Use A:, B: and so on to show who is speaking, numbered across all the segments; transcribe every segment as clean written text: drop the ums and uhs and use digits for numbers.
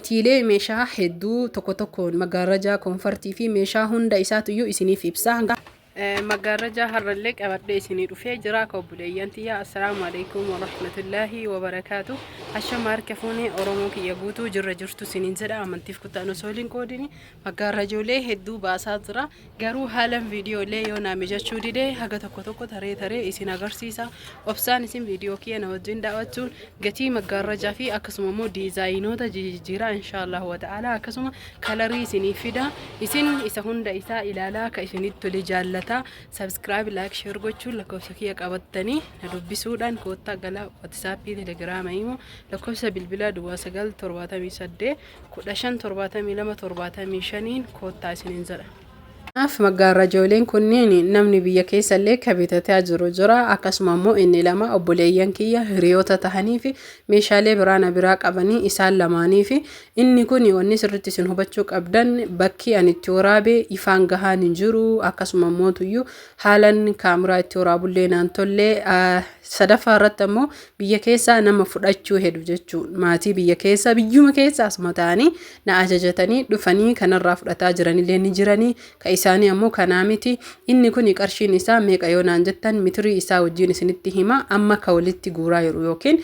A: Gatiilee meeshaa hedduu tokko tokkoon magaarrajaa, koonfartii fi meeshaa hunda isaatuyyuu isiniif ibsa. Hanga Maggaarrajaa har'allee qabadhee isinii dhufee jira akka obboleeyyan tiyya. Assalaamu alaikum warahmatullaahi wabarakaatu. Ashama harka fuunee, Oromoo kiyya guutuu jirra jirtu isiniin jedha. Amantiif kutaan osoo hin qoodini maggaarrajoolee hedduu baasaa jira. Garuu haalan viidiyoolee yoo naa mijachuu dide, haga tokko tokko taree taree isin agarsiisa. Obsaan isin viidiyoo kiyya na wajjin daawwachuun gatii maggaarrajaa fi akkasuma immoo diizaayinoota jijjiiraa inshaallah wa ta'ala, akkasuma kalarii isinii fida. Isin isa hunda isaa ilaalaa, akka isinitti tole jaallataa subscribe, like, share gochuun lakkoofsa kiyya qabattanii na dubbisuudhaan koottaa gala. WhatsAppii, Telegiraama, immoo lakkoofsa bilbilaa 0978157275n koottaa isiniin jedha. Kanaaf maggaarrajooleen kunniin namni biyya keessallee ka bitataa jiru jira. Akkasuma immoo inni lama obboleeyyan kiyya hiriyoota tahanii fi meeshaalee biraa na biraa qabanii isaan lamaanii fi inni kun wanni sirriitti isin hubachuu qabdan, bakki ani itti waraabe ifaan gahaan hin jiru. Akkasuma mootuyyuu haalan kaameraa itti waraabullee naan tollee. Sadaffaa irratti ammoo biyya keessaa nama fudhachuu hedu jechuun maatii biyya keessa, biyyuma keessa asuma ta'anii na ajajatanii dhufanii kanarraa fudhataa jiranillee ni jiranii. Ka isaanii ammoo kanaa miti. Inni kun qarshiin isaa meeqa yoo naan jettan, mitirii isaa wajjin isinitti hima. Amma ka walitti guuraa jiru yookiin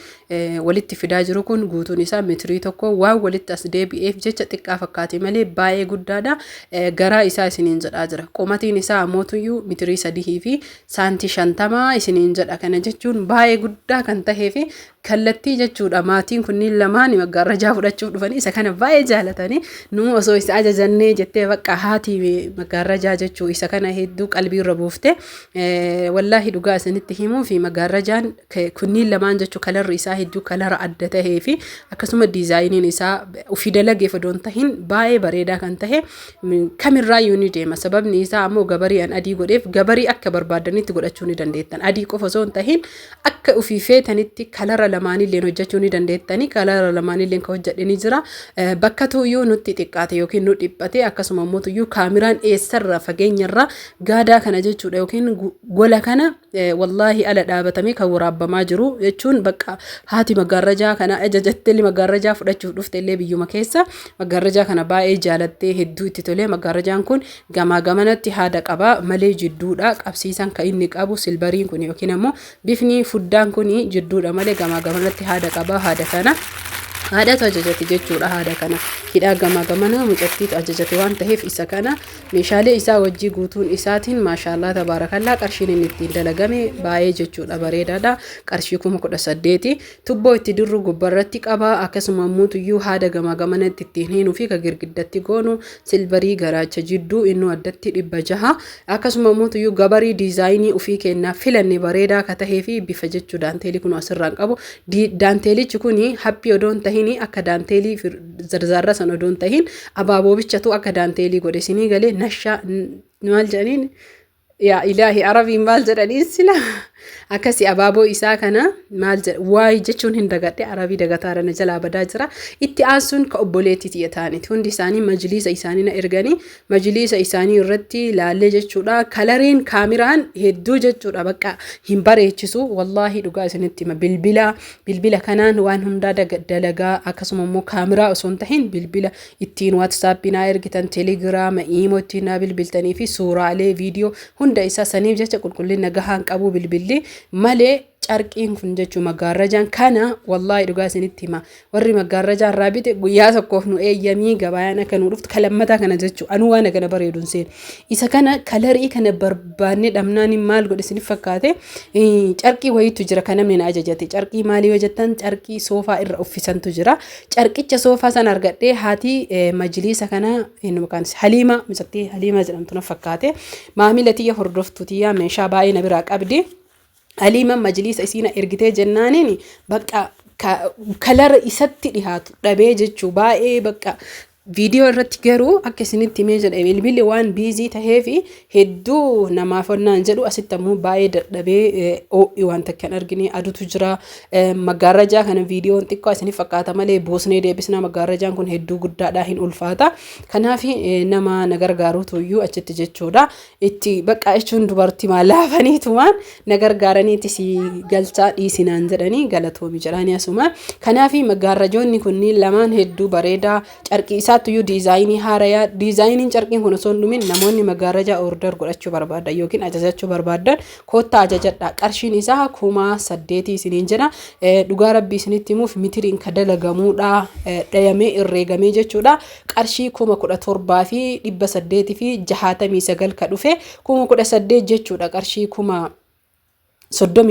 A: walitti fidaa jiru kun guutuun isaa meetirii 1. Waan walitti as deebi'eef jecha xiqqaa fakkaate malee baay'ee guddaadha. Garaa isaa isiniin jedhaa jira. Qomatiin isaa ammootuyyuu mitirii 3 fi saantii 50 isiniin jedha. Kana jechuun baay'ee guddaa kan tahee fi kallattii jechuudha. Maatiin kunniin lamaan maggaarrajaa fudhachuuf dhufanii isa kana baay'ee jaalatanii, nu osoo isa ajajannee jettee, bakka haati maggaarrajaa jechuu isa kana hedduu qalbiirra buufte. Wallaahi dhugaa isinitti himuu fi maggaarrajaan kunniin lamaan jechuu kalarri isaa hedduu kalara adda tahee fi akkasuma diizaayiniin isaa ofii dalageef odoon tahin baay'ee bareedaa kan tahe kamirraayyuu ni deema. Sababni isaa ammoo gabarii an adii godheef, gabarii akka barbaadanitti godhachuu ni dandeettan. Adii qofa osoo hin tahin akka ofii feetanitti kalara lamaanilleen hojjechuu ni dandeettani. Kalara lamaanilleen kan hojjedhe ni jira. Bakka tuyyuu nutti xiqqaate yookiin nu dhiphate, akkasuma immoo tuyyuu kaameraan eessarra fageenyarra gaadaa kana jechuudha yookiin gola kana wallaahi ala dhaabatamee kan waraabbamaa jiru jechuun, bakka haati maggaarrajaa kana ajajattee maggaarrajaa fudhachuuf dhufte illee biyyuma keessa maggaarrajaa kana baay'ee jaalattee hedduu itti tolee. Maggaarrajaan kun gamaa gamanatti haada qaba malee jidduudha qabsiisan kan inni qabu. Silveriin kun yookiin ammoo bifni fuddaan kun jidduudha malee gamaa gamanatti haada qaba. Haada kana haadhatu ajajate jechuudha. Haada kana hidhaa gamaa gamana mucattiitu ajajate waan ta'eef, isa kana meeshaalee isaa wajjii guutuun isaatiin maashaallah tabaarakallaa. Qarshiin inni ittiin dalagame baay'ee jechuudha bareedaadha. Qarshii 18,000. Tubboo itti dirru gubbarratti qaba. Akkasuma immoo haada gamaa gamanatti ittiin hiinuu fi ka girgiddatti goonu silverii garaacha jidduu innuu addatti 600. Akkasuma immoo gabarii diizaayinii ofii kennaa filanne bareedaa ka tahee fi bifa jechuu daanteelii kun asirraan qabu. Daanteelichi kun haphii odoon tahin, akka daanteelii zarzaarra san odoon tahin, abaaboo bichatu akka daanteelii godhe isinii galee. Nashaa maal jedhaniin, yaa ilaahi, Arabiin maal jedhaniin sila? Akkasi abaaboo isaa kana maal jedha, waay jechuun hin dagadhe. Arabii dagataara na jalaa badaa jira. Itti aansuun ka obboleettii tiyya ta'aniiti. Hundi isaanii majliisa isaanii na erganii majliisa isaanii irratti laallee jechuudha. Kalariin kaamiraan hedduu jechuudha bakka hin bareechisu. Wallaahi dhugaa isinitti hima, bilbila kanaan waan hundaa dalagaa. Akkasuma immoo kaamiraa osoo hin tahin bilbila ittiin WhatsAppii naa ergitan, Telegiraama, imo ittiin naa bilbiltanii fi suuraalee viidiyoo hunda isaa saniif jecha qulqullina gahaan qabu bilbilli malee. Carqiin kun jechuun maggaarrajaan kana wallaahi dhugaa isinitti hima, warri maggaarrajaa irraa bite guyyaa tokkoof nu eeyyamii gabaayaan akka nu dhuftu. Kalammataa kana jechuu anuu waan kana bareeduun seen isa kana kalarii kana barbaanne dhabnaan maal godhe isinif fakkaate? Carqii wayiitu jira kan namni na ajajate. Carqii maalii yoo jettan, carqii soofaa irra uffisantu jira. Carqicha soofaa sana argadhee haati majliisa kana eenyu maqaan isaa, Haliima, mucattii Haliimaa jedhamtu na fakkaate, maamila tiyya, hordoftuu tiyya, meeshaa baay'ee na biraa qabdi. Haliimaan majliisa isiina ergitee jennaaniin bakka kalara isatti dhihaatu dhabee jechuu baay'ee bakka Viidiyoo irratti garuu akka isinitti himee jedhe bilbilli waan busy taheef hedduu namaaf onnaan jedhu, asitti ammoo baay'ee dadhabee, oo'i waan takka hin argine, aduutu jira. Maggaarrajaa kana viidiyoon xiqqoo isiniif fakkaata malee buusnee deebisnaa, maggaarrajaan kun hedduu guddaadha, hin ulfaata. Kanaaf nama na gargaaruutu iyyuu achitti jechuudha. Itti bakka jechuun dubartii laafaniitumaan na gargaaraniiti si galchaa dhiisinaan jedhanii, galatoomi jedhanii asuma. Kanaaf maggaarrajoonni kunniin lamaan hedduu bareedaa, carqii isaatti iyyuu diizaayinii haarayaa. Diizaayiniin carqiin kun osoo hin dhumin namoonni maggaarrajaa order godhachuu barbaadan yookiin ajajachuu barbaadan koottaa ajajadha. Qarshiin isaa 8000 isiniin jedha. Dhugaa rabbii isinitti himuuf mitiriin ka dalagamuudha, dhayamee herreegamee jechuudha. Qarshii 17,869 ka dhufe, 18,000 jechuudha, qarshii 30,000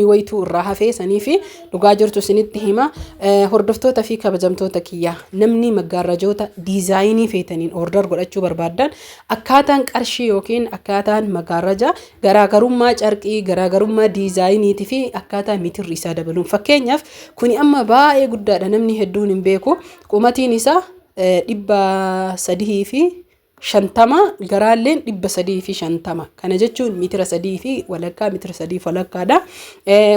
A: wayituu irraa hafee sanii fi dhugaa jirtu isinitti hima. Hordoftoota fi kabajamtoota kiyyaa, namni maggaarrajoota diizaayinii feetaniin order godhachuu barbaaddan, akkaataan qarshii yookiin akkaataan maggaarraja garaagarummaa carqii, garaagarummaa diizaayiniitii fi akkaataa mitirri isaa dabaluun, fakkeenyaaf kuni amma baay'ee guddaadha, namni hedduun hin beeku. Qumatiin isaa 350, garaalleen 350. Kana jechuun mitira 3.5, mitira 3 walakkaadha.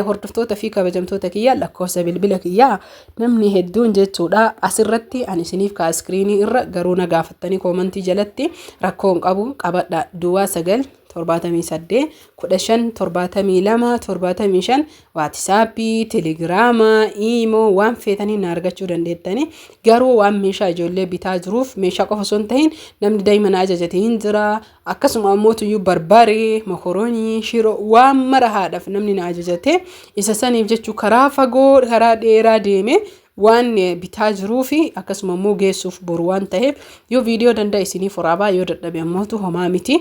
A: Hordoftoota fi kabajamtoota kiyya, lakkoofsa bilbila kiyyaa namni hedduun jechuudha asirratti ani isiniif kaa iskiriinii irra, garuu na gaafattanii koomantii jalatti rakkoo hin qabu, qabadha: 09 78 15 72 75. Waatisaappii, Telegiraamaa, Iimoo waan feetanii na argachuu dandeettanii. Garuu waan meeshaa ijoollee bitaa jiruuf, meeshaa qofa osoo hin tahin namni daa'ima na ajajate hin jira. Akkasuma ammoo tuyyuu barbaree, mokoroonii, shiroo waan mara haadhaaf namni na ajajate, isa saniif jechuu karaa fagoo karaa dheeraa deeme waan bitaa jiruu fi akkasuma immoo geessuuf boru waan ta'eef, yoo viidiyoo danda'a isiniif waraabaa, yoo dadhabe ammootu homaa miti.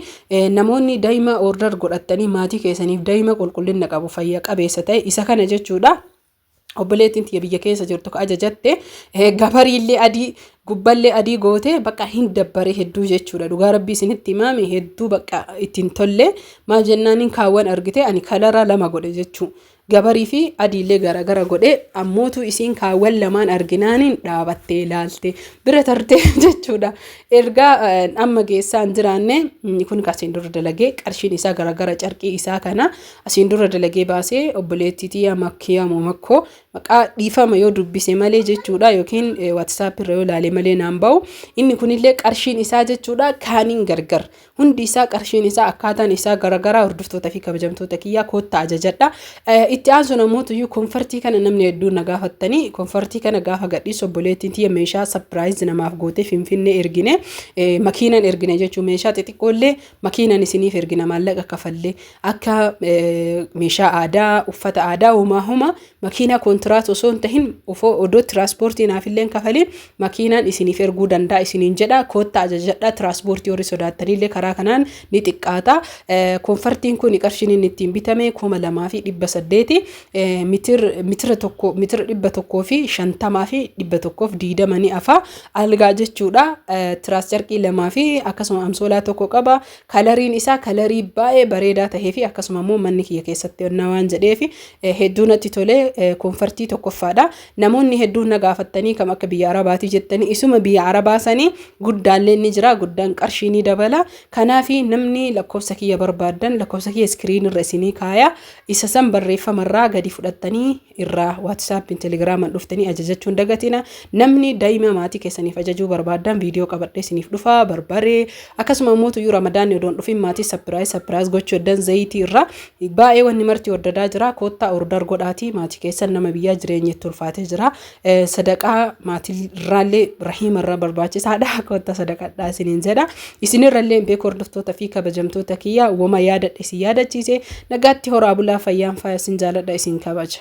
A: Namoonni daa'ima order godhattanii maatii keessaniif daa'ima qulqullina qabu, fayya qabeessa ta'e, isa kana jechuudha. Obboleettiin tiyya biyya keessa jirtu ka ajajatte gabariillee adii, gubballee adii goote, bakka hin dabbare hedduu jechuudha. Dhugaa rabbii isinitti himaame, hedduu bakka ittiin tolle. Maal jennaaniin kaawwan argite, ani kalara lama godhe jechuu. Gabarii fi adiillee garagara godhe, ammootu isiin kaawwan lamaan arginaaniin dhaabattee ilaalte bira tartee jechuudha. Ergaa amma geessaa hin jiraanne kun asiin dura dalagee qarshiin isaa garagara, carqii isaa kana asiin dura dalagee baasee, obboleettii tiyya makkiyaa makkoo maqaa dhiifama yoo dubbise malee jechuudha, yookiin WhatsApp irra yoo ilaale malee naan ba'u. Inni kunillee qarshiin isaa jechuudha kaaniin gargar, hundi isaa qarshiin isaa akkaataan isaa garagaraa. Hordoftoota fi kabajamtoota kiyyaa, koottaa ajajadha. Itti aansu namoota iyyuu konfartii kana namni hedduun na gaafattanii, konfartii kana gaafa gadhiisu obboleettiin tiyya meeshaa surprise namaaf gootee Finfinnee ergine, makiinan ergine jechuun, meeshaa xixiqqoollee makiinan isiniif ergina maallaqa kafallee, akka meeshaa aadaa, uffata aadaa, homaa homaa makiinaa kontiraat osoo hin tahin odoo tiraanspoortii naafillee kafaliin makiinaan isiniif erguu danda'a isiniin jedha. Koottaa ajajadha. Tiraanspoortii warri sodaattanillee karaa kanaan ni xiqqaata. Konfartiin kun qarshiin inni ittiin bitame 2800, mitira tokko, mitira 150 fi 120 ni afa. Algaa jechuudha, tiraas carqii lamaa fi akkasuma amsoolaa tokko qaba. Kalariin isaa kalarii baay'ee bareedaa tahee fi akkasuma immoo manni kiyya keessatti onnaa waan jedheef hedduu natti tolee. Konfartii tokkoffaadha. Namoonni hedduun na gaafattanii kam akka biyya Arabaatii jettanii, isuma biyya Arabaa sanii guddaallee ni jira, guddaan qarshii ni dabala. Kanaafi namni lakkoofsa kiyya barbaaddan, lakkoofsa kiyya iskiriin irra isinii kaaya, isa san barreeffamarraa gadi fudhattanii irraa Waatisaappiin, Telegiraamaan dhuftanii ajajachuun dagatina. Namni daa'ima maatii keessaniif ajajuu barbaaddan viidiyoo qabadhee isiniif dhufa. Barbaree akkasuma immoo tuyyuu Ramadaanni odoon dhufin maatii surprise surprise gochuu eddan, zayitii irraa baay'ee wanni marti ordadaa jira. Koottaa order godhaatii maatii keessan, nama biyyaa jireenya itti ulfaatee jira. Sadaqaa maatii irraallee rahiima irraa barbaachisaadha. Koottaa sadaqadhaa isiniin jedha. Isinirrallee hin beeku. Hordoftoota fi kabajamtoota kiyya, wama yaadadhe isin yaadachiise. Nagaatti, horaa bulaa, fayyaan faaya, isin jaaladha, isin kabaja.